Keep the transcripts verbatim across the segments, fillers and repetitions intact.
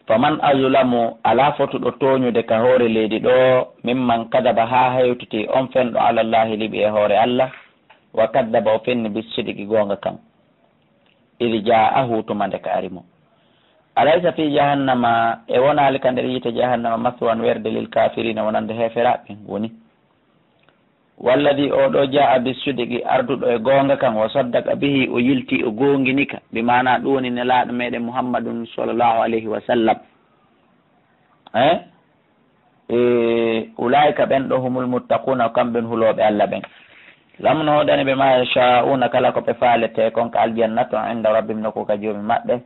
Faman azlamu, alaa fotuɗo tooñude ka hoore leydi ɗoo, mimman kadaba, haa hewtiti on fenɗo, alallahi, liɓi e hoore Alla, wa kaddaba, o fenni, bissidqi, goonga kan. Idi jaa'ahu, tuma nde ka ari mo. Alaysa fi jahannama, e wonaali ka nder yiite jahannama, maswan, werde, lil kaafiriina, wonande heeferaaɓe ɓen woni. Walladi, oo ɗoo, jaa'a bissidqi, arduɗo e goonga kan, wa saddaqa bihi, o yilti, o goongini ka, bi maanaa ɗum woni Nelaaɗo meɗen Muhammadun sallallahu alayhi wa sallam. Eh? E, ulaa'ika, ɓen ɗoo, humul muttaquuna, ko kamɓe hulooɓe Alla ɓen. Lahum, no woodani ɓe, ma yasha'una, kala ko ɓe faalete kon ka aljanna ton, inda rabbihim, nokku ka Joomi maɓɓe.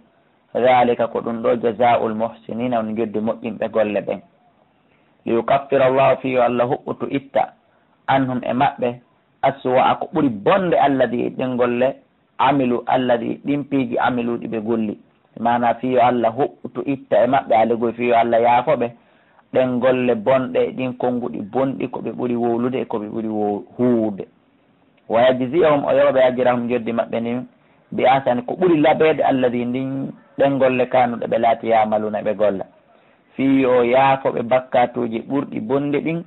Dhalika, ko ɗum ɗoo, jazaa'ul muhsiniina, woni njoɓdi moƴƴinɓe golle ɓen. Liyukaffira Allahu, fii yo Alla huɓɓutu, itta, anhum, e maɓɓe, aswa'a, ko ɓuri bonde, alladi, e ɗen golle, amilu, alladi, ɗin piiji, amilu, ɗi ɓe golli. Maanaa, fii yo Alla huɓɓutu, itta e maɓɓe, alegoy, fii yo Alla yaafo ɓe ɗen golle bonɗe, e ɗin konnguɗi bonɗi, ko ɓe ɓuri wowlude e ko ɓe ɓuri wow-, huuwude. Wa yajziyahum, o yoɓa ɓe, ajrahum, njoɓdi maɓɓe ndin, bi ahsani, ko ɓuri labeede, alladi, ndin, ɗen golle, kaanu, ɗe ɓe laati, ya'maluuna, ɓe golla. Fii yo yaafo ɓe bakkaatuuji ɓurɗi bonde ɗin,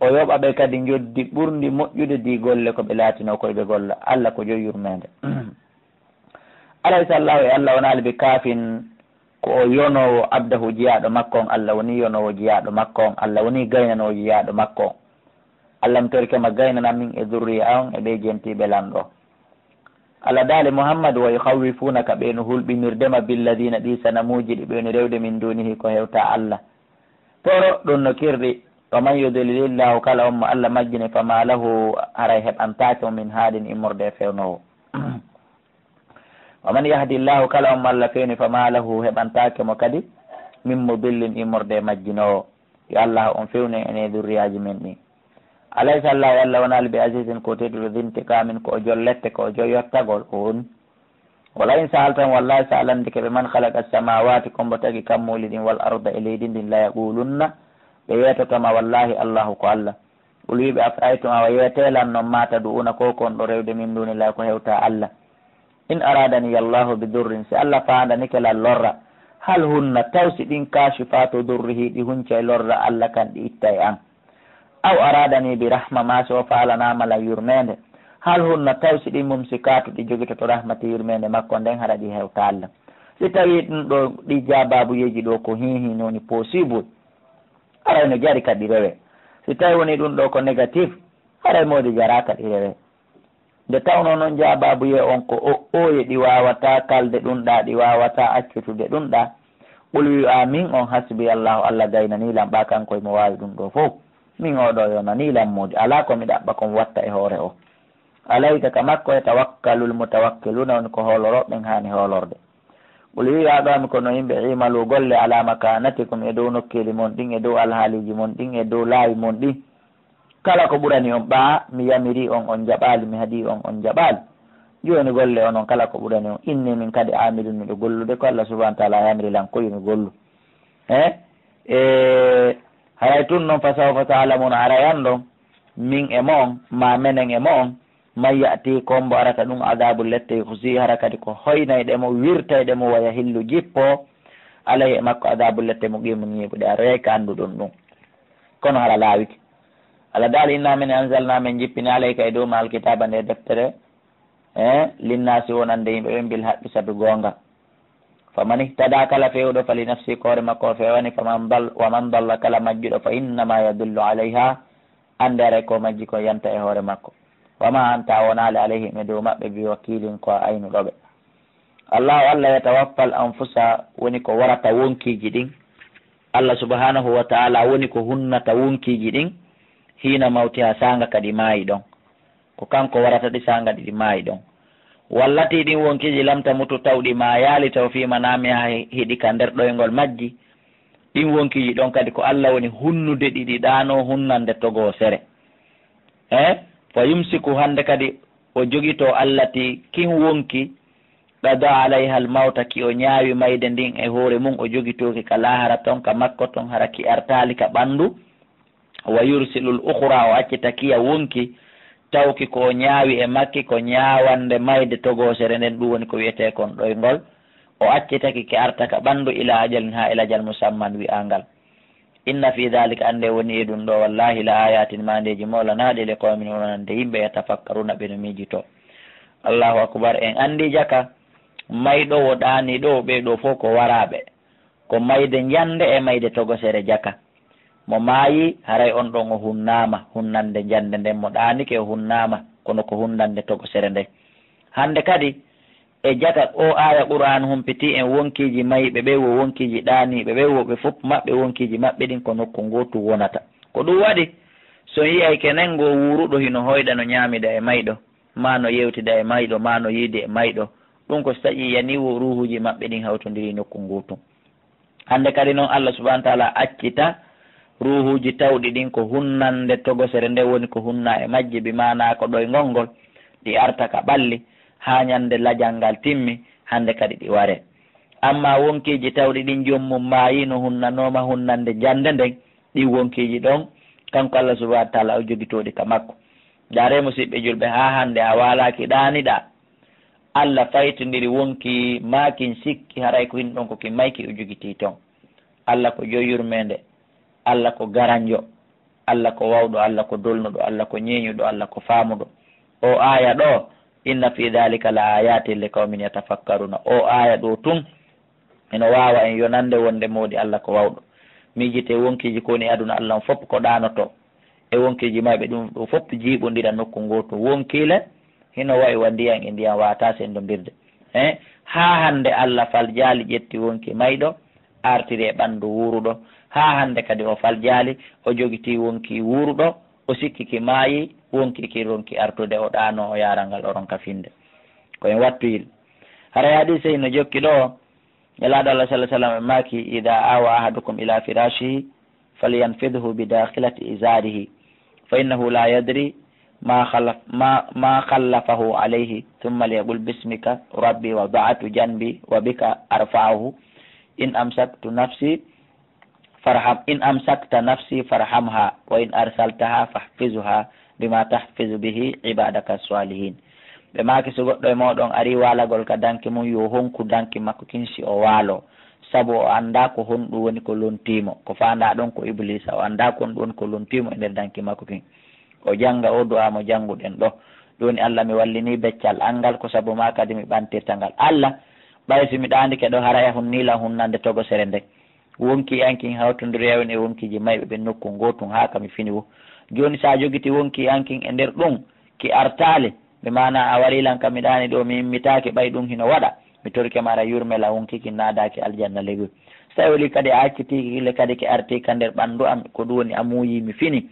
o yoɓa ɓe kadi njoɓdi ɓurndi moƴƴude ndi golle ko ɓe laatinoo ko ɓe golla. Alla ko joom yurmeende. Alaysa Allahu, e Alla wonaali, bi kaafin, ko o yonoowo, abdahu, jiyaaɗo makko on, Alla woni yonoowo jiyaaɗo makko on, Alla woni gaynanoowo jiyaaɗo makko on. Alla, mi torike ma, gaynanan min e durriya on e ɓee jentiiɓe Lanɗo. Alla daali, Muhammadu, wa yukhawwifunaka, ɓe no hulɓinirde ma, billadiina, ɗii sanamuuji ɗi ɓe no rewde, min duunihi, ko hewtaa Alla. Toro, ɗum no kirɗi. Wa man yudlilillahu, kala on mo Alla majjini, fama lahu, haray heɓantaake mo, min haadin, immorde e fewnoowo. Wa man yahdillahu, kala on mo Alla fewni, fama lahu, heɓantaake mo kadi, min mudillin, immorde e majjinoowo. Yo Alla on fewnu en e durriyaaji men ɗin. Alaysa Allahu, Alla wonaali, bi azizin, ko tedduɗo, dhintiqamin, ko o joom lette, ko o joom yottagol on. Wala in sa'altahum, wallahi, si a lanndike ɓe, man khalaqa as-samawati, ko mbo tagi kammuuli ɗin, wal arda, e leydi ndin, la yaqulunna, ɓe yeetoto ma, wallahi, Allahu ko Alla. Qul, wi ɓe, afara'aytum, awa yeetee lan non, ma tad'una, ko kon ɗo rewde, min dunillahi, ko hewtaa Alla. In aradani Allahu bi durrin, si Alla faandanike lan lorra, hal hunna, taw si ɗin kashifatu durrihi, ɗi huncay lorra Alla kan, ɗi ittay an? Aw aradani bi rahma, maa si o faalanaama lan yurmeende, hal hunna, taw si ɗin mumsikatu, ɗi jogitoto rahmati, yurmeende makko nden, hara ɗi hewtaa Alla? Si tawi ɗum ɗo, ɗi jaabaabuyeeji ɗo ko hiihi, no woni possible, aray no jari kadi rewe. Si tawi woni ɗum ɗo ko négatif, aray moodi jaraaka ɗi rewe. Nde tawnoo noon jaabaabuye on ko o-, ooye ɗi waawataa kalde ɗum ɗaa, ɗi waawataa accutude ɗum ɗaa. Qul, wi, amin on, hasbi Allahu, Alla gaynanii lan, ɓaa kanko e mo waawi ɗum ɗo fof. Min oo ɗo yonanii lan moodi, alaa ko mi ɗaɓɓa ko mi watta e hoore o. Alayka, ka makko, yatawakkalul mutawakkiluuna, woni ko hoolorooɓe ɓen haani hoolorde. Qul, wi, yaa ɗo ami, kono yimɓe, i'malu, golle, ala makanatikum, e dow nokkeeli mon ɗin, e dow alhaaliiji mon ɗin, e dow laawi mon ɗin. Kala ko ɓurani on ɓaa, mi yamiri on, on jaɓaali, mi haɗi on, on jaɓaali. Jooni golle onon, kala ko ɓurani on, inni min kadi aamilun, miɗo gollude ko Alla subhanahu wa taala yamiri lan ko yo mi gollu. Eh? E haray tun non, fa sawfa ta'lamun, haray anndon, min e mo'on, ma menen e mo'on, man ya'ti, ko mbo arata ɗum, adaabu lette, yukhzi, hara kadi ko hoynayɗe mo, wirtayɗe mo, wa yahillu, jippo, alayhi, e makko, adaabu lette, muqiimun, ñiiɓuɗe, aroyay ka annduɗon ɗum. Kono hara laawike. Alla daali, inna min anzalna, min jippini, alayka, e dow ma, alkitaaba, nde deftere, eh, linnaasi, wonande yimɓe ɓen, bil haqqi, sabi goonga. Faman ihtada, kala feewɗo, fali nafsi, ko hoore makko o feewani, faman dal-, wa man dalla, kala majjuɗo, fa innama yadillu alayha, annde haray ko majji ko yanta e hoore makko. Wa ma anta, a wonaali, alayhim, e dow maɓɓe, bi wakiilin, ko a aynuɗo ɓe. Allahu, Alla, yatawaffal anfusa, woni ko warata wonkiiji ɗin. Alla subhanahu wa taala woni ko hunnata wonkiiji ɗin, hiina mawtiha, saanga ka ɗi maayi ɗon. Ko kanko warata ɗi saanga ɗi maayi ɗon. Wallati, ɗin wonkiiji, lam tamutu, taw ɗi maayaali, taw fii manaamiha, hiɗi ka nder ɗoyngol majji. Ɗin wonkiiji ɗon kadi ko Alla woni hunnude ɗi, ɗi ɗaanoo hunnande togoosere. Eh? Fa yumsiku, hannde kadi o jogitoo, allati, kin wonki, qada alayha almawta, ki o ñaawi mayde ndin e hoore mum, o jogitooki ka laahara ton, ka makko ton, hara ki artaali ka ɓanndu. Wa yursilul ukhra, o accita kiya wonki, tawki ko o ñaawi e makki ko ñaawande mayde togoosere nden, ɗum woni ko wiyetee kon ɗoyngol. O accitake ki arta ka ɓanndu ilaa ajalin, haa e lajal musamman wi'aangal. Inna fii daalika, annde woni e ɗum ɗoo, wallaahi, la aayaatin, maandeeji mawlanaaɗi, li qawmin, wonande yimɓe, yatafakkaruuna, ɓe no miijitoo. Allaahu akbar. En anndii jaka, mayɗo wo ɗaaniiɗo, ɓee ɗoo fof ko waraaɓe. Ko mayde njannde e mayde togosere jaka. Mo maayi, haray on ɗon o hunnaama, hunnande njannde nden. Mo ɗaanike, o hunnaama, kono ko hunnande togosere nden. Hannde kadi, e jaka, o aaya Qur'aan humpitii en wonkiiji mayɓe ɓen, wo wonkiiji ɗaaniiɓe ɓen, wo ɓe fof maɓɓe wonkiiji maɓɓe ɗin ko nokku ngootu wonata. Ko ɗum waɗi, so on yi'ay kenen ngoo wuuruɗo hino hoyɗa no ñaamida e mayɗo, maa no yewtida e mayɗo, maa no yiidi e mayɗo, ɗum ko so taƴi yani wo ruuhuuji maɓɓe ɗin hawtondirii nokku ngootu. Hannde kadi non, Allah subhanahu wa taala accita ruuhuuji tawɗi ɗin ko hunnande togosere nde woni ko hunnaa e majji, bi maanaa ko ɗoyngol ngol, ɗi arta ka ɓalli, haa ñande lajal ngal timmi, hannde kadi ɗi waree. Ammaa wonkiiji tawɗi ɗin joom mum maayii no hunnanooma hunnande njannde nden, ɗin wonkiiji ɗon, kanko Allah subhanahu wa taala o jogitoo ɗi ka makko. Ndaaree, musiɓɓe julɓe, haa hannde a waalaaki ɗaaniɗaa. Allah faytindiri wonkii maa kin sikki, haray ko hin ɗon ko kin mayki o jogitii ton. Allah ko joy yurmeende, Allah ko garanjo, Allah ko wawɗo, Allah ko dolnuɗo, Allah ko ñeeñuɗo, Allah ko faamuɗo. O aaya ɗoo, inna fii daalika la aayaatin li qawmin yatafakkaruuna. O aaya ɗoo tun, ino waawa en yonande wonde moodi Allah ko wawɗo. Miijitee wonkiiji ko woni e aduna Allah on fof ko ɗaanotoo. E wonkiiji mayɓe ɗum ɗo fof jiiɓondira nokku ngootu. Wonkiile hino wa'i wa ndiyan e ndiyan waawataa senndondirde. He, haa hannde Allah faljaali ƴetti wonki mayɗo, artiri e ɓanndu wuuruɗo. Haa hannde kadi o faljaali, o jogitii wonki wuuruɗo, o sikki ki maayi, wonki ki ronki artude, o ɗaanoo, o yaara ngal, o ronka finde. Ko en wattuyil. Haray hadiise hino jokki ɗoo, Nelaaɗo Allah sallallahu alaihi wasallam maaki, "Idaa awa ahadukum ila firashihi, falyanfidhu bi dakhilati izarihi, fa innahu la yadri ma khalaf-, ma, ma khallafahu alayhi, thumma liyaqul, bismika rabbi wada'tu janbi wa bika arfa'uhu. In amsaktu nafsi farham, in amsakta nafsi farhamha, wa in arsaltaha fahfizha bima tahfizu bihi ibadaka salihin." Ɓe maaki, so goɗɗo e mooɗon ari waalagol ka danki mum, yo honku danki makko kin si o waaloo. Sabu o anndaa ko honɗum woni ko lontii mo. Ko faandaa ɗon ko Ibliisa. O anndaa ko honɗum woni ko lontii mo e nder danki makko kin. O jannga oo du'aa mo jannguɗen ɗoo. Ɗum woni, "Allah, mi wallinii beccal an ngal, ko sabu maa kadi mi ɓantirta ngal. Allah, ɓay si mi ɗaanike ɗoo, haray a hunnii lan hunnande togosere nden." Wonkii an kin hawtondiri e wonkiiji mayɓe ɓen nokku ngootun haa ka mi fini woo. Jooni, si a jogitii wonkii an kin e nder ɗum, ki artaali, bi maanaa a warii lan ka mi ɗaani ɗoo, mi immitaaki, ɓay ɗum hino waɗa, mi torike ma, haray yurme lan wonkii kin naadaaki aljanna lewru. So tawii weli kadi a accitiiki ki le kadi ki artii ka nder ɓanndu an, ko ɗum woni a muuyii mi fini.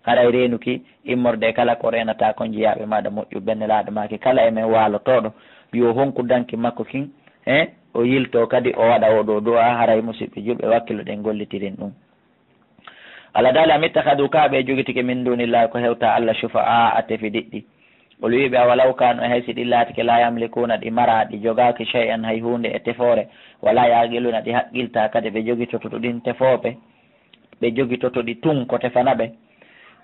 Haray reenuki immorde e kala ko reenataa kon jiyaaɓe maaɗa moƴƴuɓe ɓen. Nelaaɗo maaki, kala e men waalotooɗo, yo honku danki makko kin, he, o yiltoo kadi o waɗa oo ɗoo du'aa. Haray musiɓɓe julɓe, wakkiloɗen gollitiren ɗum. Allah daali, "Am ittakhadhu, kaa ɓe jogitike, min dunillaahi, ko hewtaa Allah, shufa'aa'a, tefi diɗɗi." O wi'i ɓe, "Awalaw kaanu, hay si ɗi laatike, laa yamlikuuna, ɗi maraa, ɗi jogaaki, shay'an, hay huunde e tefoore, walaa ya'qiluuna, ɗi haqqiltaa kadi, ɓe jogitoto ɗin tefooɓe?" Ɓe jogitoto ɗi tun ko tefana ɓe.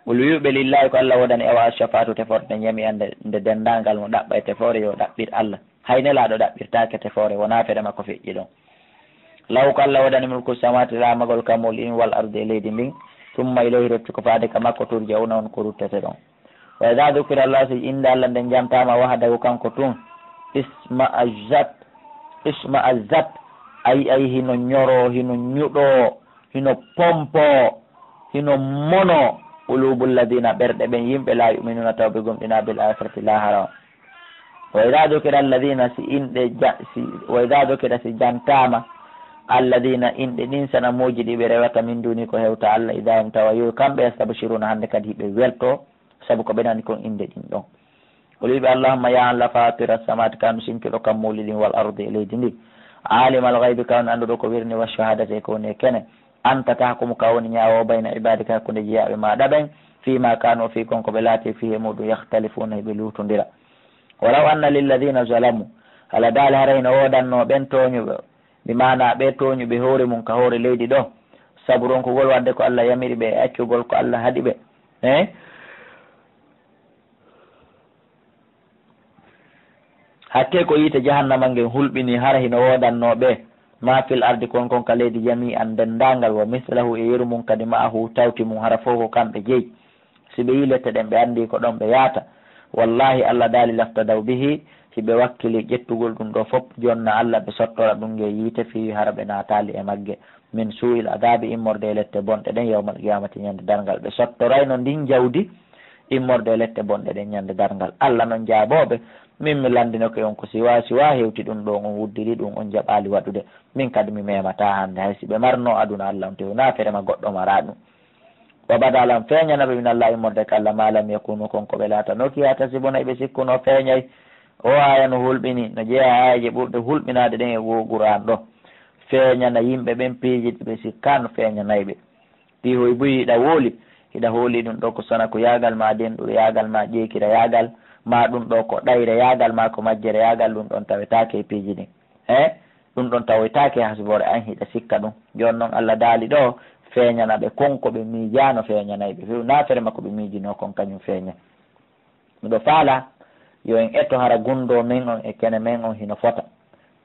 Qul, wi'u ɓe, "Lillaahi, ko Alla woodani, awa ash-shafaa'atu, teforɗe jamii'an, nde, nde denndaangal mo ɗaɓɓa e tefoore, yo ɗaɓɓir Alla. Hay Nelaaɗo ɗaɓɓirtaake tefoore, wonaa fere makko feƴƴi ɗon. Lahu, ko Alla woodani, mulku samaawaati, laamagol kammuuli ɗin, wal ardi, e leydi ndin, summa ilayhi, refti ko faade ka makko, turja'uuna, on ko rutteteɗon." Wa idha dhukira Allah, si innde Allah nden jantaama wahdahu kanko tun, isma'azzat, isma'azzat, ay, ay, hino ñoroo, hino ñuɗoo, hino pompoo, hino monoo, qulubu alladhina, ɓerɗe ɓen yimɓe, la yu'minuna, taw ɓe gomɗinaa, bil akhirati, lahara. Wa idha dhukira alladhina, si inɗe ja-, si, wa idha dhukira, si jantaama, alladhina, inɗe ɗin, sanamuuji ɗi ɓe rewata, min duni, ko hewta Allah, idha hum, tawa yo kamɓe, yastabshiruna, hande kadi hiɓe weltoo, sabu ko ɓe nani kon inɗe ɗin ɗon. O wi'i ɓe, "Allahumma, ya Allah, fatira samawati, kanu sintuɗo kammuuli ɗin, wal ardi, e leydi ndi, alimal ghaybi, ka woni annduɗo ko wirni, wa shahadati, e ko woni e kene, anta tahkumu, ka woni ñaawoowo, bayna ibadika, hakkunde jiyaaɓe maaɗa ɓen, fima kanu, fii kon ko ɓe laati, fii e muɗum, yakhtalifuna, hiɓe luutondira. Walaw anna lilladhina zalamu, hala daali haray no woodannoo ɓen tooñuɓe, bi maanaa ɓe tooñuɓe hoore mum ka hoore leydi ɗo, sabu ronkugol waɗde ko Alla yamiri ɓe e accugol ko Alla haɗi ɓe, eh? Hakkee ko yiite jahannama ngen hulɓinii, hara hino woodannoo ɓe, maa fil ardi, kon kon ka leydi, jamii'an, denndaangal, wa mislahu, e yeru mum kadi, ma'ahu, tawti mum, hara fof ko kamɓe jeyi. Si ɓe yii lette ɗen, ɓe anndii ko ɗon ɓe yaata. Wallaahi, Alla daali, laftadaw bihi, si ɓe wakkilii ƴettugol ɗum ɗoo fof, jonna Alla, ɓe sottora ɗum ngee yiite, fii hara ɓe naataali e magge, min suu'il adaabi, immorde e lette bonɗe ɗen, yawmal qiyaamati, ñande darngal. Ɓe sottorayno ndin jawdi immorde e lette bonɗe ɗen ñande darngal. Alla non jaabooɓe, min mi lanndinoke on ko siwaa, siwaa hewti ɗum ɗoo, on uddiri ɗum, on jaɓaali waɗude. Min kadi mi meemataa hannde, hay si ɓe marnoo aduna Alla on tew, naa ferema goɗɗo maraa ɗum. Wa bada lan feeñana ɓe, min Alla immorde ka Alla, ma lam yakunu, kon ko ɓe laatanooki, yahtasibuna, ɓe sikkunoo feeñay. O aaya no hulɓini, no jeyaa e aayeeje ɓurɗe hulɓinaade ɗen e goo Qur'aan ɗoo. Feeñana yimɓe ɓen piiji ɗi ɓe sikkaano feeñanay ɓe. Ɗi hoy buy hiɗa hooli, hiɗa hooli ɗum ɗoo ko sanaku yaagal, ma denɗuru yaagal, ma ƴeekira yaagal, ma ɗum ɗoo ko ɗayre yaagal, ma ko majjere yaagal, ɗum ɗon tawetaake e piiji ɗin. He? Ɗum ɗon tawoytaake e hasboore an, hiɗa sikka ɗum. Jooni non Alla daali ɗoo, feeñana ɓe kon ko ɓe miijaano feeñanay ɓe. Few naa ferema ko ɓe miijinoo kon kañum feeña. Miɗo faalaa yo en eto hara gunndoo men on e kene men on hino fota.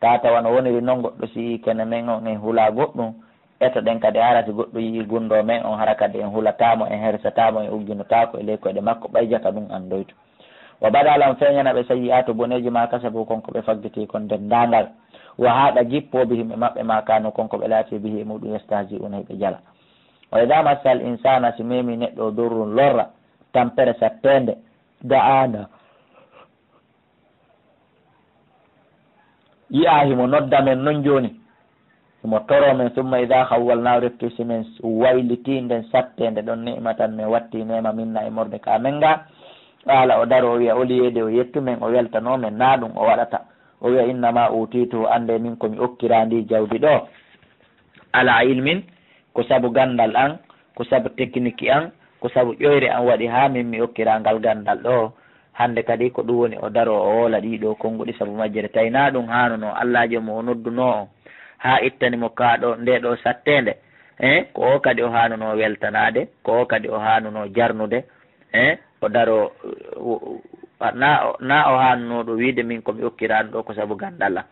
Taa tawa no woniri non goɗɗo si yii kene men on en hulaa goɗɗum, eto ɗen kadi hara si goɗɗo yii gunndoo men on hara kadi en hulataa mo, en hersataa mo, en ugginotaako e ley koyɗe makko, ɓay jaka ɗum anndoyto. Wa bada lan feeñana ɓe sayyi'aatu boneeji ma kasabu kon ko ɓe faggitii kon denndaangal. Wa haaqa jippoo bihim e maɓɓe ma kaanu kon ko ɓe laatii bihi e muɗum yastahzi'uuna hiɓe jala. Wa idaa massal insaana si meemii neɗɗo o durrun lorra, tampere satteende, da'aana. Yi'aa himo nodda men non jooni. Himo toroo men, summa idaa khawwalnaahu, refti si men waylitii nden satteende ɗon, ni'matan, men wattii neema, minna, immorde ka men nga. Qaala, o daroo o wi'a, oli yeede o yettu men, o weltanoo men, naa ɗum o waɗata. O wi'a, innamaa uutiituhu, anndee min ko mi okkiraa ndii jawdi ɗoo. Alaa ilmin, ko sabu ganndal an, ko sabu tekniki an, ko sabu ƴoyre an waɗi haa min mi okkiraa ngal ganndal ɗoo. Hannde kadi ko ɗum woni o daroo o woola ɗii ɗoo konnguɗi sabu majjere. Tawi naa ɗum haanunoo Allaajo mo o noddunoo on, haa ittani mo kaa ɗoo, ndee ɗoo satteende. Eh, ko o kadi o haanunoo weltanaade, ko o kadi o haanunoo jarnude. Eh, o daroo, o, o, naa o, naa o haanunoo ɗo wiide min ko mi okkiraano ɗoo ko sabu ganndal an.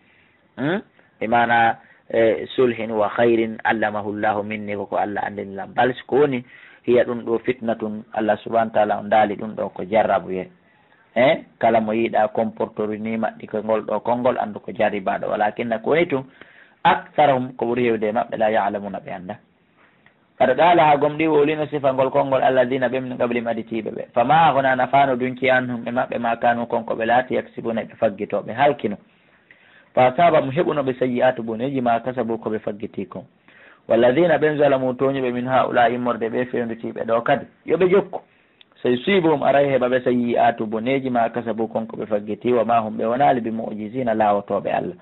Hmm? E maana, eh, sulhin wa khairin allamahullahu minni, ko ko Alla anndini lan. Bal si ko woni, hiya ɗum ɗoo fitnatun, Alla subhanahu wa ta'ala on daali ɗum ɗoo ko jarrabuyee. Eh, kala mo yiɗaa comportori ni maɗɗi ko ngol ɗoo konngol, anndu ko jarribaaɗo. Walakinna ko woni tun, aktharahum, ko ɓuri heewde e maɓɓe, la ya'lamuna, ɓe annda. Qad qaalahaa, gomɗii wowlino sifangol konngol, alladhiina, ɓen, min qablihim, aditiiɓe ɓe. Famaa aghnaa, nafaano dunci, anhum, e maɓɓe, maa kaanuu, kon ko ɓe laati, yaksibuuna, ɓe faggitoo, ɓe halkino. Fa asaabahum, heɓuno ɓe, sayyi'aatu, boneeji, maa kasabuu, ko ɓe faggitii kon. Walladhiina, ɓen, zalamuu, tooñuɓe, min haa'ulaa'i, immorde ɓee fewnditiiɓe ɗoo kadi, yo ɓe jokku. Sayusiibuhum, aray heɓa ɓe, sayyi'aatu, boneeji, maa kasabuu, kon ko ɓe faggitii, wa maa hum, ɓe wonaali, bimu'jiziina, laawotooɓe Alla.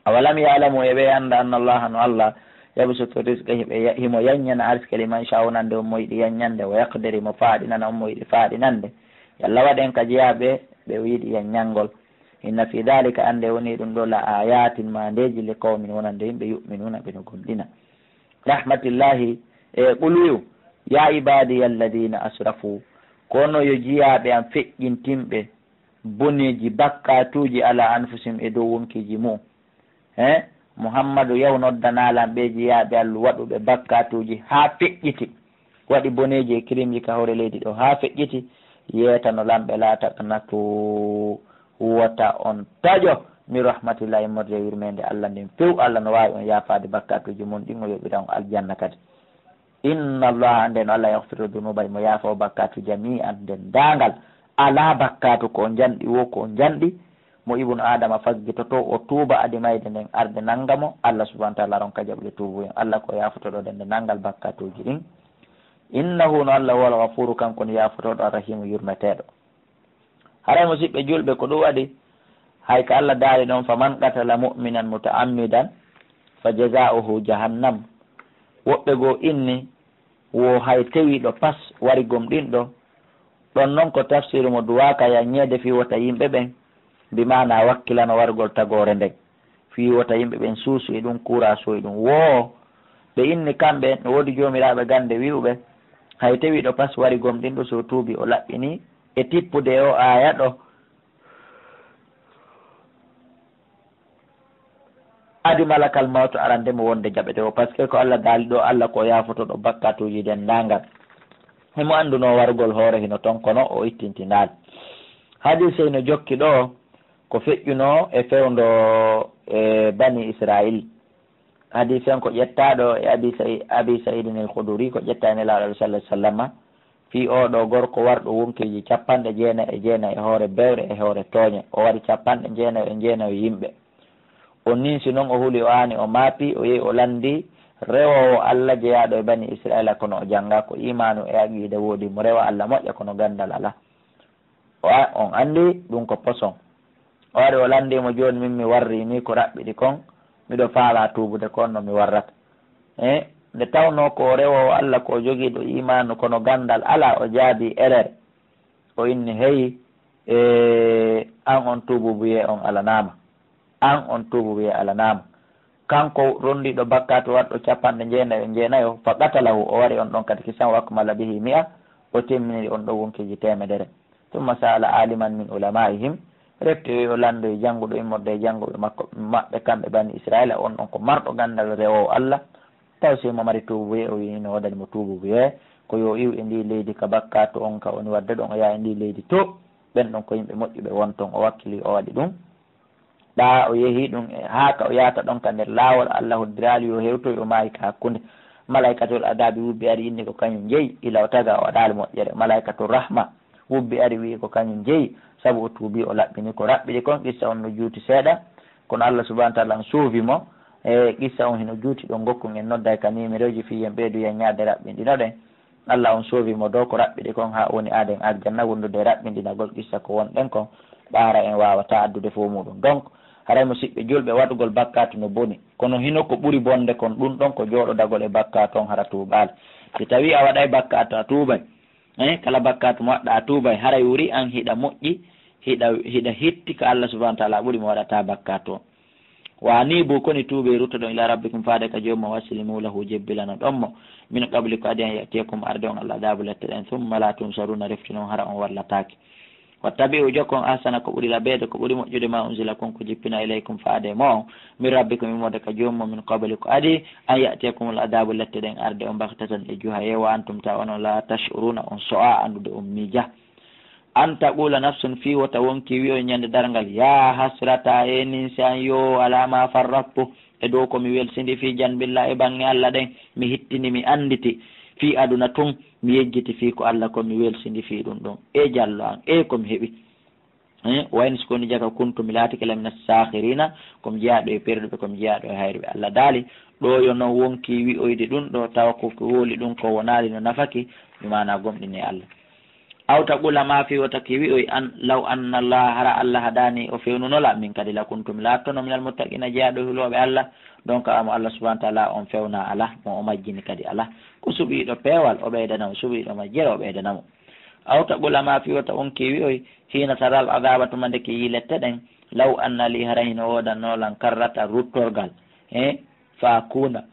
Awalam ya'lamu, e ɓe annda, anna Allaha, no Alla, yabsutu rizqa, hiɓe ya-, himo yanñana arsike, liman sha'u, nande on mo yiɗi yanñande, wa yaqdiri, mo faaɗinana on mo yiɗi faaɗinande. Yalla waɗen ka jeyaaɓe ɓe o yiɗi yanñangol. Inna fi dhalika, annde woni ɗum ɗo, la ayatin, maandeeji, li qawmin, wonande yimɓe, yu'minuna, ɓe no gomɗina. Rahmatillahi, e qul wi'u, ya ibadiya alladhina asrafu, kono yo jiyaaɓe am feƴƴintinɓe boneeji, bakkaatuuji, ala anfusihim, e dow wonkiiji mu'un. He, Muhammadu, yahu noddanaa lan ɓee jiyaaɓe Alla waɗuɓe bakkaatuuji haa feƴƴiti, waɗi boneeji e kirimji ka hoore leydi ɗo haa feƴƴiti, yeetano lan ɓe, laa taqnatu, wota on taƴo, min rahmatillahi, immorde e yurmeende Alla nden few. Alla no waawi on yaafaade bakkaatuuji mon ɗin, o yoɓira on aljanna kadi. Inna Allaha, anndee no Alla, yaghfiru dhunuba, himo yaafoo bakkaatu, jami'an, denndaangal. Alaa bakkaatu ko o njanɗi woo ko o njanɗi, mo ibnu Aadama faggitotoo, o tuuba adi mayde nden arde nannga mo, Alla subhanahu wa ta'ala ronka jaɓude tuubuyen. Alla ko o yaafotoɗo denndaangal bakkaatuuji ɗin. Innahu, no Alla, huwal ghafuuru, kanko woni yaafotooɗo, arrahiimu, yurmeteeɗo. Haray, musiɓɓe julɓe, ko ɗum waɗi, hay ko Alla daali ɗon, faman qatala mu'minan muta'ammidan fa jazaa'uhu jahannam. Woɓɓe goo inni, wo hay tewiiɗo pas wari gomɗinɗo, ɗon non ko tafsiru mo duwaaka yanñeede fii wota yimɓe ɓen, bi maanaa wakkilano wargol tagoore nden. Fii wota yimɓe ɓen suusu e ɗum, kuuraa suuy ɗum. Woo, ɓe inni kamɓe, no woodi joomiraaɓe gannde wi'uɓe, hay tewiiɗo pas wari gomɗinɗo, si o tuubii, o laɓɓinii, e tippude e o aaya ɗo, Adi malakal mawtu arande mo wonde jaɓete o, parce que ko Allah daali ɗo, Allah ko yaafotoɗo bakkatuuji denndaangal. Himo annduno warugol hoore hino ton, kono o ittintinaali. Hadiise hino jokki ɗo, ko feƴƴuno e fewndo e Bani Israil. Hadiise on ko ƴettaaɗo e Abi Sa'i-, Abi Sa'idin al-Khudri, ko ƴettaa e Nelaaɗo sallallahu alaihi wasallama. Fii oo ɗoo gorko warɗo wonkiiji capanɗe jeenayi e jeenayi e hoore bewre e hoore tooñe. O wari capanɗe jeenayi e jeenayi yimɓe. O ninsi non, o huli, o aani, o maapi, o yehi, o lanndi rewoowo Allah jeyaaɗo e Bani Israila, kono o jannga ko iimaanu e aqiida woodi mo, rewa Allah moƴƴa, kono ganndal alaa. O a-, on anndi ɗum ko poson. O ari, o lanndi mo, jooni min mi warri ni ko raɓɓiɗi kon, miɗo faalaa tuubude, ko on no mi warrata. E nde tawnoo ko o rewoowo Allah, ko o jogiiɗo iimaanu, kono ganndal alaa, o jaabii erreur. O inni, hey, e, an on tuububuye on alanaama. An on tuububuye alanaama. Kanko rondiiɗo bakkaatu warɗo capanɗe jeenayo, jeenayo, fa qatalahu, o wari on ɗon kadi kisan, wa akmala bihi mi'a, o timminiri on ɗon wonkiiji teemedere. Summa sa'ala aliman min ulama'ihim, refti o landoyi jannguɗo immorde e jannguɓe makko, maɓɓe kamɓe Bani Israila, on ɗon ko marɗo ganndal rewoowo Allah. Taw si mo mari tuubuye, o wi'i no waɗani mo tuububuye, ko yo iw e ndi leydi ka bakkaatu on ka woni waɗde ɗon, o yaha e ndi leydi to. Ɓen ɗon ko yimɓe moƴƴuɓe won ton, o wakkili, o waɗi ɗum. Ɗa o yehi ɗum e, haa ka o yahata ɗon ka nder laawol, Allah hoddiraali yo hewtoy, o maayi ka hakkunde. Malaikatul adabi wubbi ari inni ko kañum jeyi, ila o taga o waɗaali moƴƴere. Malaikatul rahma wubbi ari wi'i ko kañum jeyi, sabu o tuubi, o laɓɓini ko raɓɓiɗi kon. Qissa on no juuti seeɗa, kono Allah subhanahu wa ta'ala on suufi mo. E qissa on hino juuti ɗon, gokkun en nodday ka numéroji fii yen ɓeydu yen ñaade raɓɓinɗinoɗen. Allah on soovi mo dow ko raɓɓiɗi kon haa o woni aaden aljanna, wondude e raɓɓinɗinagol qissa ko wonɗen kon, ɓa hara en waawataa addude fow muuɗum. Donc, haray musiɓɓe julɓe, waɗugol bakkaatu no boni, kono hino ko ɓuri bonde kon ɗum ɗon ko jooɗodagol e bakkaatu on hara tuubaali. Si tawii a waɗay bakkaatu a tuubay, eh, kala bakkaatu mo waɗɗa a tuubay, haray wuri an hiɗa moƴƴi, hiɗa, hiɗa hitti ka Allah subhanahu wa ta'ala ɓuri mo waɗataa bakkaatu on. Wa anibu, koni tuubee, ruttoɗon ila rabbikum, faade ka joomum, waslimu lahu, jebbilanoɗon mo, min qabli, ko adi, an ya'tiyakum, arde on, al adabu, lette ɗen, thumma la tunsaruna, refti non hara on wallataake. Wattabi'u, jokkon, ahsana, ko ɓuri laɓeede, ko ɓuri moƴƴude, ma unzila, kon ko jippina, ilaykum, faade e mo'on, min rabbikum, immorde ka joomum, min qabli, ko adi, an ya'tiyakum, al adabu, lette ɗen arde on, baghtatan, e juhaye, wa antum, tawa onon, la tash'uruna, on so'a anndude, on miija. An taqula nafsun, fii wota wonkii wi'oy ñande darngal, ya hasrata, e ninsi an yoo, ala ma farrattu, e dow ko mi welsindi, fii janbilla, e baŋŋe Alla ɗen, mi hittini, mi annditi, fii aduna tun, mi yejjiti fii ko Alla ko mi welsindi fii ɗun ɗon, e jallo an, e ko mi heɓi. Eh, wa in, si koni jaka, kuntu, mi laatike, lamina saakhirina, ko mi jeyaaɗo e perduɓe, ko mi jeyaaɗo e hayruɓe. Alla daali, ɗo yo non wonkii wi'oyde ɗun ɗo, tawa ko ko woli ɗun ko wonaali no nafaki, bi maana gomɗini Alla. Aw taqula, ma fii wota ki wi'oy, an, law anna Allah, hara Allah hadaani, o fewnuno la, min kadi la kuntu, mi laattono minal muttaqina, jeyaaɗo e hulooɓe Allah. Donc, amo Allah subhanahu wa ta'ala on fewna ala, mo o majjini kadi ala. Ko suɓiiɗo peewal, o ɓeydana mo, suɓiiɗo majjere, o ɓeydana mo. Aw taqula, ma fii wota wonkii wi'oy, hina taral adaba, tuma nde ki yii lette ɗen, law anna li, hara hino woodanno lan karrata, ruttorgal, he, fa kuna,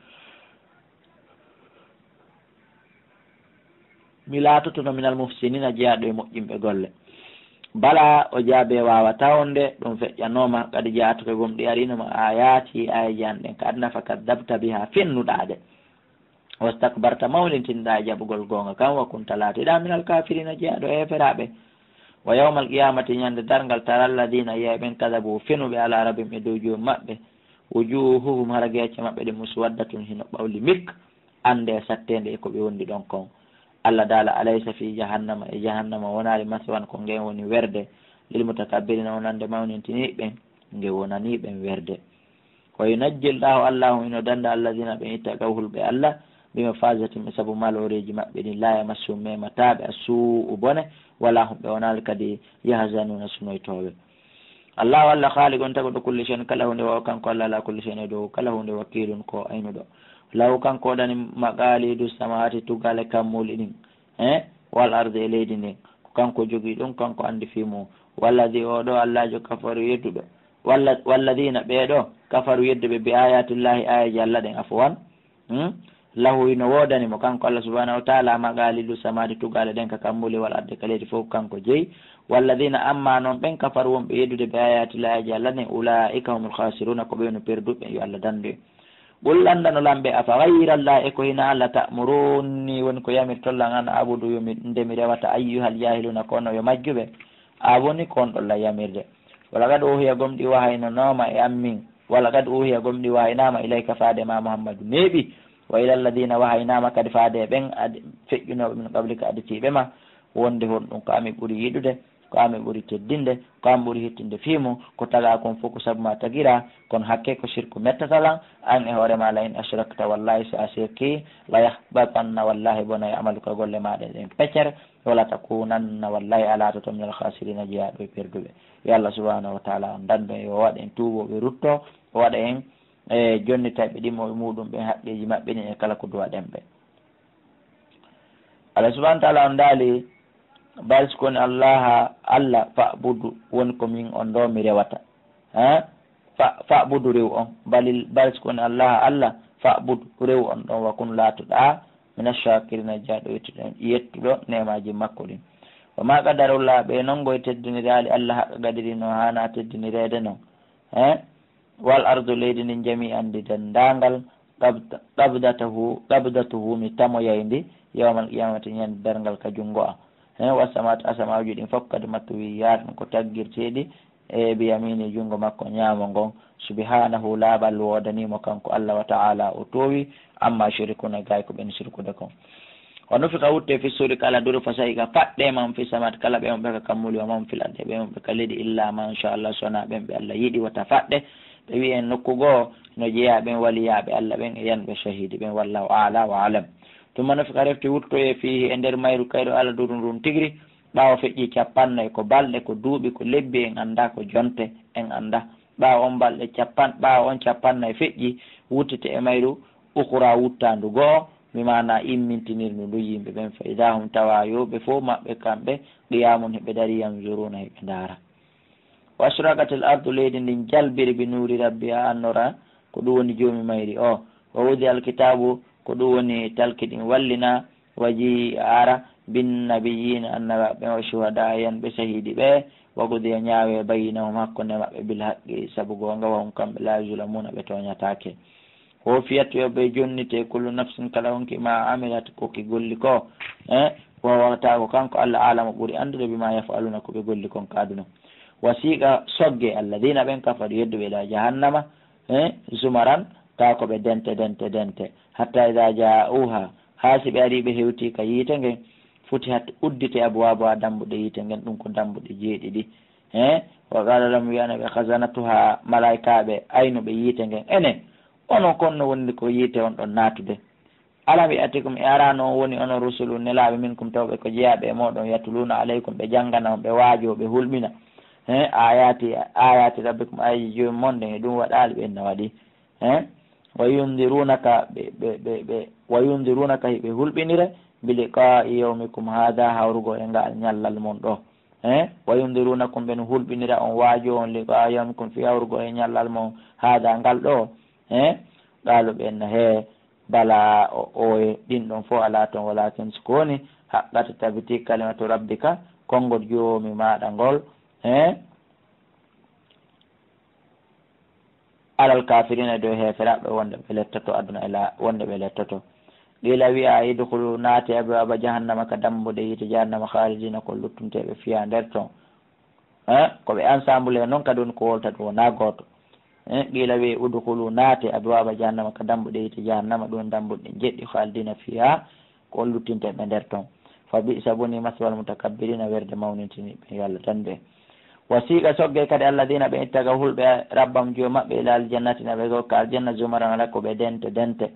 mi laatotono minal muhsinina, jeyaaɗo e moƴƴinɓe golle. Bala, o jaabe, waawata wonde ɗum feƴƴanooma, kadi jaatuka gomɗi ariino ma, ayaati, aayeeje an ɗen, ka aduna, fa kaddabta biha, fennuɗaa ɗe. Wastakbarta, mawnintinɗaa e jaɓugol goonga kan, wa kunta, laatiɗaa, minal kaafiriina, jeyaaɗo e heeferaaɓe. Wa yawmal qiyaamati, ñande darngal, tara alladina, yi'ay ɓen, kadabu, fenuɓe, ala rabbihim, e dow joom maɓɓe, wujuhuhum, hara geece maɓɓe ɗen, muswaddatun, hino ɓawli mik, annde satteende e ko ɓe wondi ɗon kon. Alla daala, alaysa fi jahannama, e jahannama wonaali, maswan, ko ngen woni werde, lil mutakabbirina, wonande mawnintiniiɓe ɓen, nge wonanii ɓen werde. Wa yunajji Allahu, Allahu hino danda, alladina, ɓen, ittaqaw, hulɓe Alla, bi mafazatin, e sabu malooreeji maɓɓe ɗin, la yamassuhum, memataaɓe, assu'u, bone, wala hum, ɓe wonaali kadi, yahzanuna, sunoytooɓe. Allahu Alla, khaliqu, on taguɗo, kulli shay'in, kala huunde, wa kanko Alla, ala kulli shay'in, e dow kala huunde, wakilun, ko aynuɗo. Lahu, kanko woodani maqalidu samawati, tugaale kammuuli ɗin, eh, wal ardi, e leydi ndin. Ko kanko jogii ɗum, kanko anndi fii mum. Walladhi, oo ɗoo Allaajo, kafaru, yedduɗo. Walla-, walladhina, ɓee ɗoo, kafaru, yedduɓe, bi ayatillahi, aayeeje Alla ɗen, afwan. Hmm? Lahu hino woodani mo kanko Allah subhanahu wa ta'ala maqalidu samawati tugaale ɗen ka kammuuli wal ardi ka leydi fof kanko jeyi. Walladina amma noon ɓen kafaru wonɓe yeddude bi ayati laaji Allah ɗen ulaika humul khasiruna ko ɓe woni perduɓe yo Allah dandu en. Qul lanndano lamɓe afa ghayra Allah e ko hina Allah ta'muruni woni ko yamirton lan an abudu yo mi nde mi rewata ayyuhal jahiluna ko onon yo majjuɓe. A woni ko on ɗon la yamirde. Wala qad uhiya gomɗi wahaynanooma e an min. Wala qad uhiya gomɗi wahaynama ilayka faade ma Muhammadu neeɓi. Wa ila alladina wahaynama kadi faade e ɓen ad feƴƴunooɓe min qablika aditiiɓe ma. Wonde honɗum ko ami ɓuri yiɗude, ko ami ɓuri teddinde, ko ami ɓuri hettinde fii mum, ko tagaa kon fof ko sabu ma tagiraa, kono hakke ko sirku mettata lan, an e hoore ma la in ashrakta wallahi si a sirki, la yahbatanna wallahi bonay amaluka golle maaɗa ɗen peccere. Wala takunanna wallahi a laatoto minal khasirina jeyaaɗo e perduɓe. Yo Allah subhanahu wa ta'ala on dandu en, yo waɗ en tuubooɓe rutto, o waɗa en e jonnitayɓe ɗimmoɓe muɗum ɓen haqqeeji maɓɓe ɗin e kala ko duwaɗen ɓe. Allah subhanahu wa ta'ala on daali, bal si koni Allah, Allah fa'budu woni ko min on ɗo mi rewata. Ha? Fa, fa'budu rew on. Balil, bal si koni Allah, Allah fa'budu rew on ɗon wa kun laatoɗa mina shakirina jaaɗo yettuɗo, yettuɗo neemaji makko ɗin. Wa ma qadarullah ɓe non goy teddiniraali Allah haqqa qadiri no hana teddinireede non. He? Wal ardu leydi ndin jami'an ndi denndaangal qabd-, qabdatahu, qabdatuhu mi tamoyay ndi yawmal qiyamati ñande darngal ka junngo am. He? Was samawati asamaaji ɗin fof kadi matwiyatun ko taggirteeɗi e bi yamini junngo makko ñaamo ngon. Subhanahu laaɓal woodanii mo kanko Allah wa ta'ala o toowi amma yushrikuna gaay ko ɓen sirkude kon. Wa nufiqa wutte fi suri kala duru fa sa'iqa faɗɗe man fi samat kala ɓe on ɓe ka kammuli wa man fil ardi ɓe on ɓe ka leydi illa man sha Allah sona ɓen ɓe Allah yiɗi wata faɗɗe. Ɓe wi'en nokku goo no jeyaa ɓen waliyaaɓe Allah ɓen e yanɓe shahidi ɓen wallahu a'la wa alam. Tumma nufiqa refti wuttoye fiihi e nder mayru kayru Allah duru ndun tigri. Ɓaawo feƴƴi cappannayi ko balɗe ko duuɓi ko lebbi en annda ko jonte en annda. Ɓaawo on balɗe cappan-, ɓaawo on cappannayi feƴƴi wuttite e mayru. Ukura wuttaandu go'o, mi maana immintinirndu ndun yimɓe ɓen, fa idaa hum tawa yo ɓe fow maɓɓe kamɓe, qiyaamun hiɓe darii, yanzuruuna hiɓe ndaara. Wa ashraqatil ardu leydi ndin jalbiri bi nuuri rabbiha annora ko ɗum woni joomi mayri o. Wa wudi'al kitaabu ko ɗum woni talki ɗin wallina. Wa jii'a ara bin nabiyyiina annabaaɓe ɓen wa shuhadaa e yanɓe sahiidi ɓe. Wa qudiya ñaawe baynahum hakkunde maɓɓe bil haqqi sabu goonga wa hum kamɓe laa yuzlamuuna ɓe tooñataake. Wufiyat yo ɓe jonnite kullu nafsin kala honki ma amilat ko ki golli ko. Eh, wa wata ko kanko Allah alama ɓuri anndude bima yaf'aluna ko ɓe golli kon ka aduna. Wasiqa sogge alladina ɓen kafaru yedduɓe ila jahannama, eh, zumaran ka ko ɓe dente dente dente hatta ida ja'uha haa si ɓe ari ɓe hewti ka yiite ngen. Futihat uddite abwabuha dambuɗe yiite ngen ɗum ko dambuɗe jeeɗiɗi. Eh, wa qala lahum wiyana ɓe khazanatuha malaikaɓe aynuɓe yiite ngen enen. Onon kon no woniri ko yiite on ɗon naatude? Alam ya'tikum e arano on woni onon rusulu nelaaɓe minkum tawɓe ko jeyaaɓe e mooɗon yatluna alaykum ɓe janngana on ɓe waajo ɓe hulɓina. He ayati ayati rabbikum ayeji joomum mon ɗen e ɗum waɗaali ɓe na waɗi. He wa yundirunaka ɓe ɓe ɓe ɓe wa yundirunaka hiɓe hulɓinire bi liqa'i yawmikum hada hawrugo e ngal ñallal mon ɗo. He wa yundirunakum ɓen hulɓinira on waajo on liqa'a yawmikum fi hawrugo e ñallal mon hada ngal ɗo. He qalu ɓen he bala o oye ɗin ɗon fof alaa toon walakin so ko woni haqqata tabiti kalimatu rabbika konngol joomi maaɗa ngol. He alal kafirina e dow heeferaaɓe wonde ɓe lettoto aduna e la wonde ɓe lettoto. Qila wiya idkhulu naate abwaba jahannama ka dambuɗe yiite jahannama khalidina ko luttunteɓe fiya nder toon. Eh, ko ɓe ensemble en noon kadi woni ko wolta ɗum wonaa gooto. Eh, qila wiye udkhulu naate abwaba jahannama ka dambuɗe yiite jahannama ɗum dambuɗe jeɗɗi khalidina fiha ko on luttinte ɓe nder toon. Fa bi'sa boni maswal mutakabbirina werde mawnintini ɓe yo Allah tan ɓe. Wasiqa sogge kadi alladina ɓe ittaga hulɓe rabbam joom maɓɓe ila aljannati na ɓe gokka aljanna zumaran ala ko ɓe dente dente.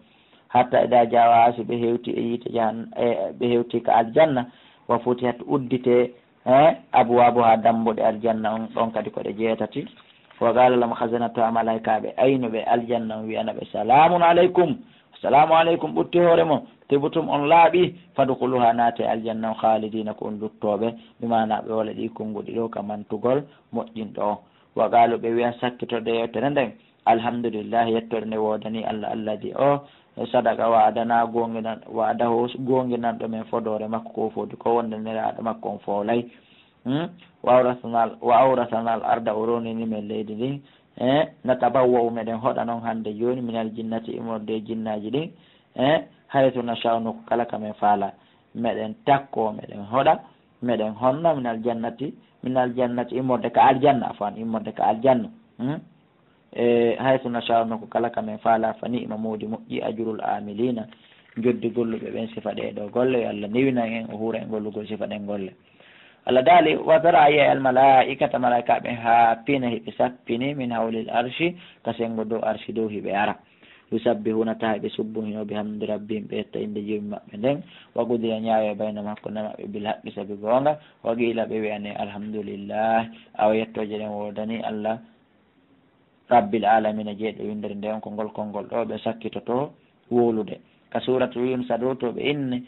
Hatta ida jawa si ɓe hewti e yiite jahan e ɓe hewti ka aljanna wa futihat uddite. Eh, abwabuha dambuɗe aljanna on ɗon kadi ko ɗe jeetati. Wa qala lahum khazanatuha malaikaɓe aynuɓe aljanna on wiyana ɓe salamun alaykum. Assalamu alaykum ɓutti hoore mon. Tibtum on laaɓi. Fadkhuluha naate aljanna on khalidina ko on luttoɓe. Bi maana ɓe wala ɗi konnguɗi ɗo ka mantugol moƴƴinɗo o. Wa qalu ɓe wiya sakkitoɗe yewtere nden. Alhamdulillah, yettoore nde woodani Allah, alladi o sadaqa wa'adana, goonginan-, wa'adahu, goonginanɗo men fodoore makko ko fodi ko wonde nelaaɗo makko on foolay. Hmm? Wa awrasanal, wa awrasanal arda, o ronini men leydi ndin. Eh, natabawwa'u, meɗen hoɗa non hannde jooni, minal jinnati, immorde e jinnaaji ɗin. Eh, haythu nasha'u, nokku kala ka men faala. Meɗen takko, meɗen hoɗa, meɗen honna minal jannati, minal jannati, immorde ka aljanna, afwan, immorde ka aljanna. Hmm? E, haythu nasha'u, nokku kala ka men faala, fa ni'ma, moodi moƴƴi, ajrul amilina, joddi golluɓe ɓen sifa ɗee ɗoo golle. Yo Allah newinan en, o huura en gollugol sifa ɗen golle. Allah daali, wa tara, a yi'ay, al malaa'ikata, malaa'ikaaɓe haa pina hiɓe sappini, min hawlil arshi, ka senngo dow arshi dow hiɓe ara. Yusabbihuna, taha ɓe subbuhino, bihamdi rabbihim, ɓe yetta innde Joomi maɓɓe nden. Wa qudiya, ñaawe baynahum, hakkunde maɓɓe, bil haqqi, sabi goonga. Wa qiila, ɓe wi'ane, alhamdulillah, awa yettooje ɗen woodani Allah, rabbil alamina, jeyɗo winndere nde on. Ko ngol konngol ɗoo ɓe sakkitoto wowlude. Ka suuratu Yunusa dow to ɓe inni,